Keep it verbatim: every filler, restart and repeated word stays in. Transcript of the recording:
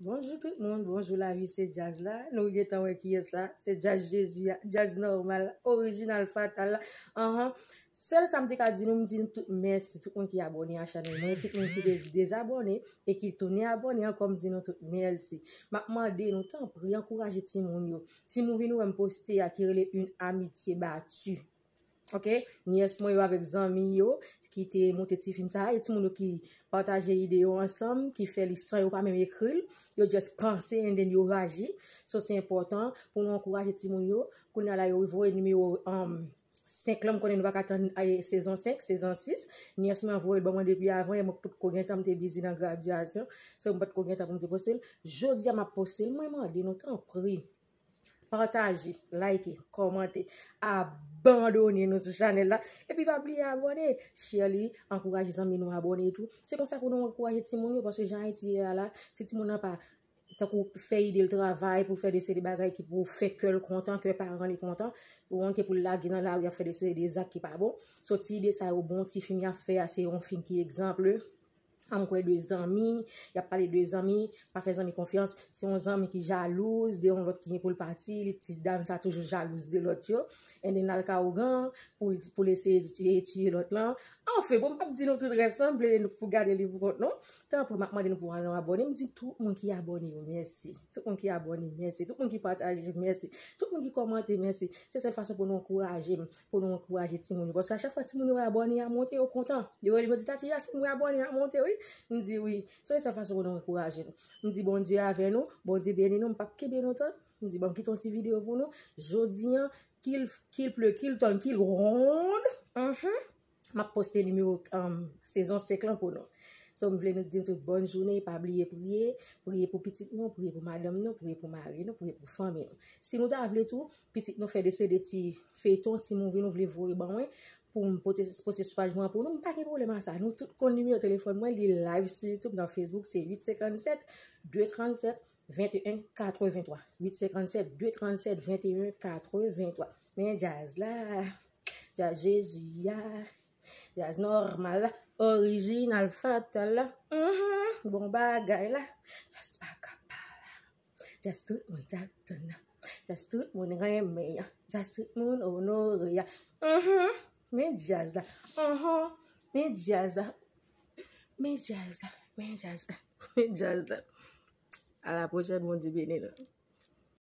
Bonjou tout moun, bonjou lavi, se djaz la. Nou gentan wè kiyès sa, se djaz Jezi a, djaz nòmal, orijinal, fatal la. Anhan. Sèl sa m te ka di nou, m di nou tout mèsi, tout moun ki abòne a chanèl mwen, tout moun ki de- dezabòne e ki tounen abòne ankò, m di nou tout mèsi. M ap mande nou, tanpri, ankouraje timoun yo. Timoun vin wè m poste a ki rele Une amitié battue. Ok, nyès mwen yo avèk zanmi yo ki te monte ti fim sa a, e timoun yo ki pataje ide yo ansanm, ki fè li san yo pa menm ekri l, yo just panse and then yo aji. So, se enpòtan pou nou ankouraje timoun yo. Kounye a la, yo voye nimewo um, senk lan, m konnen nou pa ka tann ay, sezon senk, sezon sis. Nyès mwen voye l ban mwen depi avan, e mwen potko gen tan, m te bizi nan gradyasyon. So, m potko gen tan pou m te poste l. Jodi a, m ap poste l. Mwen mande nou, tanpri, pataje, like, kòmante, abandone nou sou chanèl la. Epi pa bliye abòne, share li, ankouraje zanmi nou abòne tou. Se konsa pou nou ankouraje timoun yo, paske jan Ayiti ye a la, si timoun nan pa tankou fè ide l travay pou fè de seri de bagay ki pou fè kè l kontan, kè paran li kontan, ou konn ke pou l lage nan lari ap fè de seri de zak ki pa bon. So ti ide sa yo bon, ti fim y ap fè a, se yon fim ki egzanp. An m kwè de zanmi, y ap pale de zanmi, pa fè zanmi konfyans. Se yon zanmi ki jalouz de yon lòt ki gen pou l pati, li ti dam sa toujou jalouz de lòt yo. And then l al ka ougan pou l, pou l eseye tiye, tiye lòt lan. Anfen, bon, m p ap di nou tout rès lan, m vle nou pou gade li pou kont nou. Tanpri, m ap mande nou pou al nou abòne. M di tout moun ki abòne yo, mèsi. Tout moun ki abòne, mèsi. Tout moun ki pataje, mèsi. Tout moun ki kòmante, mèsi. Se sèl fason pou nou ankouraje m, pou nou ankouraje timoun yo. Paske a chak fwa timoun yo wè abòne a monte, yo kontan. Yo rele m, yo di, Tati Jasmine, mwen abòne a monte, wi. M di, wi. So, se sèl fason pou nou ankouraje nou. M di, Bondye avè nou, Bondye beni nou, m p ap kenbe nou tan. M di, ban m kite yon ti videyo pou nou. Jodi a, qu'il, qu'il pleut, qu'il tonne, qu'il gronde. Mhm. M ap poste nimewo um, sezon senk lan pou nou. So, m vle nou di nou tout bòn jounen, pa bliye priye. Priye pou pitit nou, priye pou madanm nou, priye pou mari nou, priye pou fanmi nou. Si nou ta vle tou, pitit nou fè de seri de ti feyton, ti movie nou vle voye ban mwen, pou m pote, poste sou paj mwen pou nou, m pa gen pwoblèm a sa. Nou tout konn nimewo telefòn mwen, li live sou YouTube, nan Facebook, se uit senkannsèt, de trannsèt, venteyen katrevenntwa. Uit senkannsèt, de trannsèt, venteyen katrevenntwa. Men djaz la, djaz Jezi a, djaz nòmal la, orijinal, fatal la. Mhm, bon bagay la. Djaz pa ka pa la. Djaz tout moun t ap tann la. Djaz tout moun renmen an. Djaz tout moun onore a. Mhm, men djaz la. Mhm, men djaz la. Men djaz la. Men djaz la. Men djaz la. A la pwochèn, Bondye beni nou.